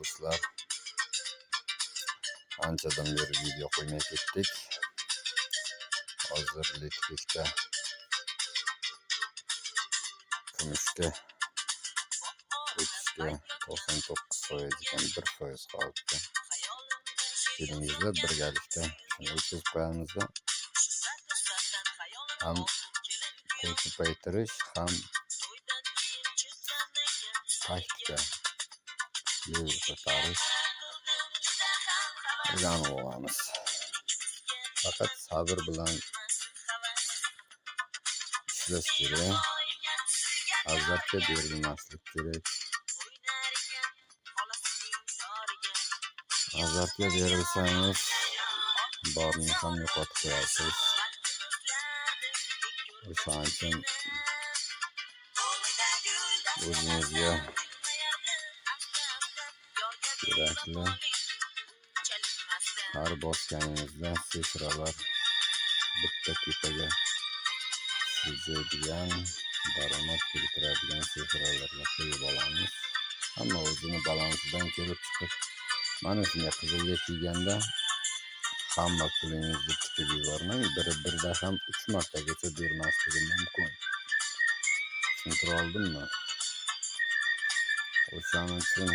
Do'stlar, anchadan beri video qo'ymay ketdik. Hozir Likvikda kumushga o'tishga 99% ekan, 1% qolibdi. Kelingizlar, birgalikda shuni o'tkazib qo'yamizda. Ham pul ko'paytirish, ham taktika level ko'tarish o'rganib olamiz. Faqat sabr bilan ishlash kerak. Azartga berilmaslik kerak. Azartga berilsangiz borini ham yo'qotib qo'yasiz. O'shaning uchun o'zingizga kerakli har bosganingizda sifralar bitta tepaga siljaydigan, daromad keltiradigan sifralarga qo'yib olamiz. Hamma o'zini balansidan kelib chiqib, mana shunday qizilga kiyganda hamma pulingizni tikib yubormang, biri birda ham 3 martagacha bermasligi mumkin. Tushuntira oldimmi? O'shaning uchun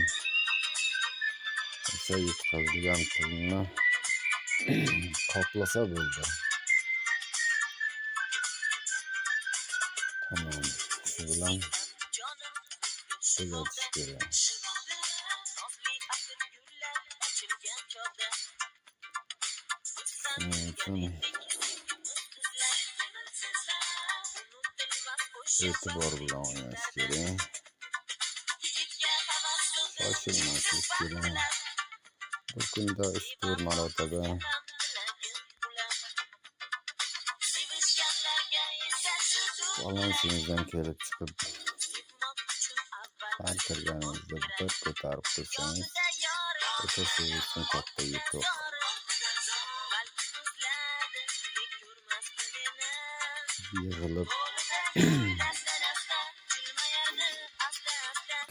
o'sha yutqazilgan pulni qoplasa bo'ldi. Tamom, shu bilan tugatish kerak. Shuning uchun e'tibor bilan o'ynash kerak. Shoshilmaslik kerak. Bir kunda 3-4 marotaba balansingizdan kelib chiqib har kirganingizda bir ko'tarib qo'ysangiz, o'sha siz uchun katta yutuq. Yig'ilib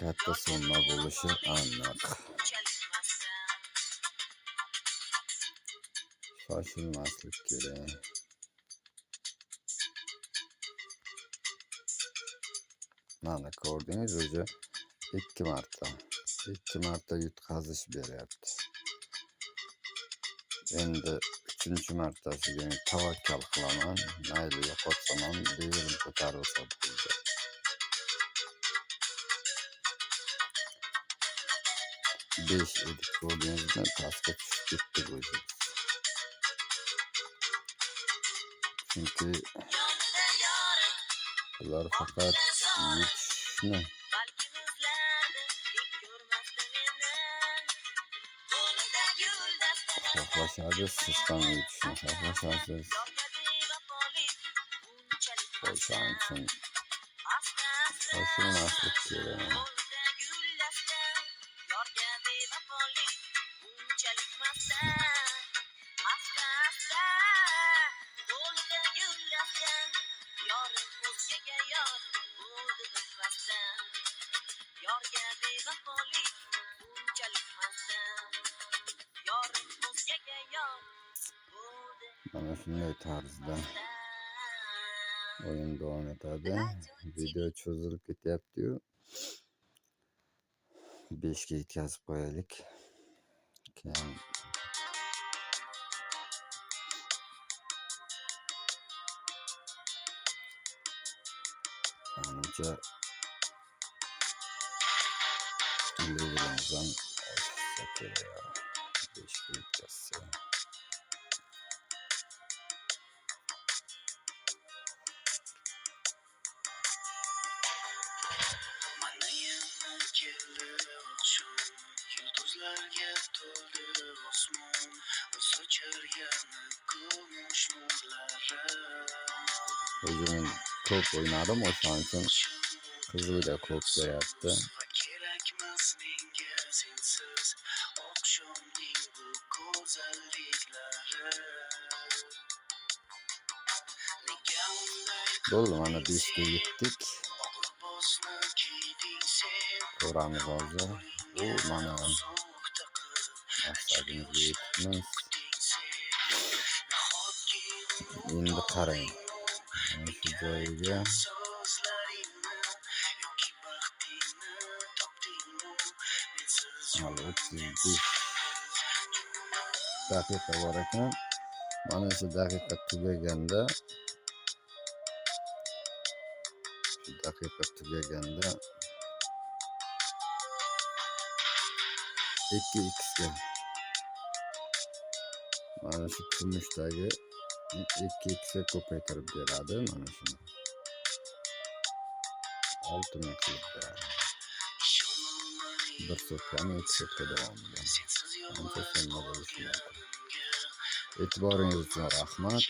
katta summa bo'lishi aniq. Shoshilmaslik kerak. Mana ko'rdingiz, o'zi 2 marta. 2 marta yutqazish beryapti. Endi 3-martasiga men tavakkal qilaman. Mayli, yo'qotsam ham levelim ko'tarilsa bo'ldi. 5 edik, ko'rdingizmi? Pastga tushib ketdik o'zi. Chunki bular faqat yutishni xohlashadi, siz ham yutishni xohlashasiz. O'shaning uchun shoshilmaslik kerak. Mana shunday tarzda o'yin davom etadi. Video cho'zilib ketyapti-yu. 5 ga yetkazib qo'yaylik. Keyin manimcha levelimiz ham oshsa kerak. 5 ga yetkazsa. Yulduzlarga to'ldi osmon, sochar yana kumush nurlari. O'zi men ko'p o'ynadim, o'shaning uchun qizilga ko'p beryapti. Va kerakmas menga sensiz oqshomning bu go'zalliklari. Nega unday Bo'ldi, mana 5 ga yetdik. oq libosni kiyding sen? Ko'ramiz hozir. U mana Maqsadimizga yetibmiz. Endi qarang, mana shu joyiga So'zlaringni yoki baxtingni topdingmi mensiz? Hali 35 daqiqa bor ekan. Mana shu daqiqa tugaganda, shu daqiqa tugaganda 2 xga, mana shu kumushdagi 2 xga ko'paytirib beradi. Mana shuni 6000 qilib beradi bir sutkani, 2 sutka davomida. Sensiz Ancha yolg'iz summa bo'lishi mumkin. qolganimga E'tiboringiz uchun rahmat.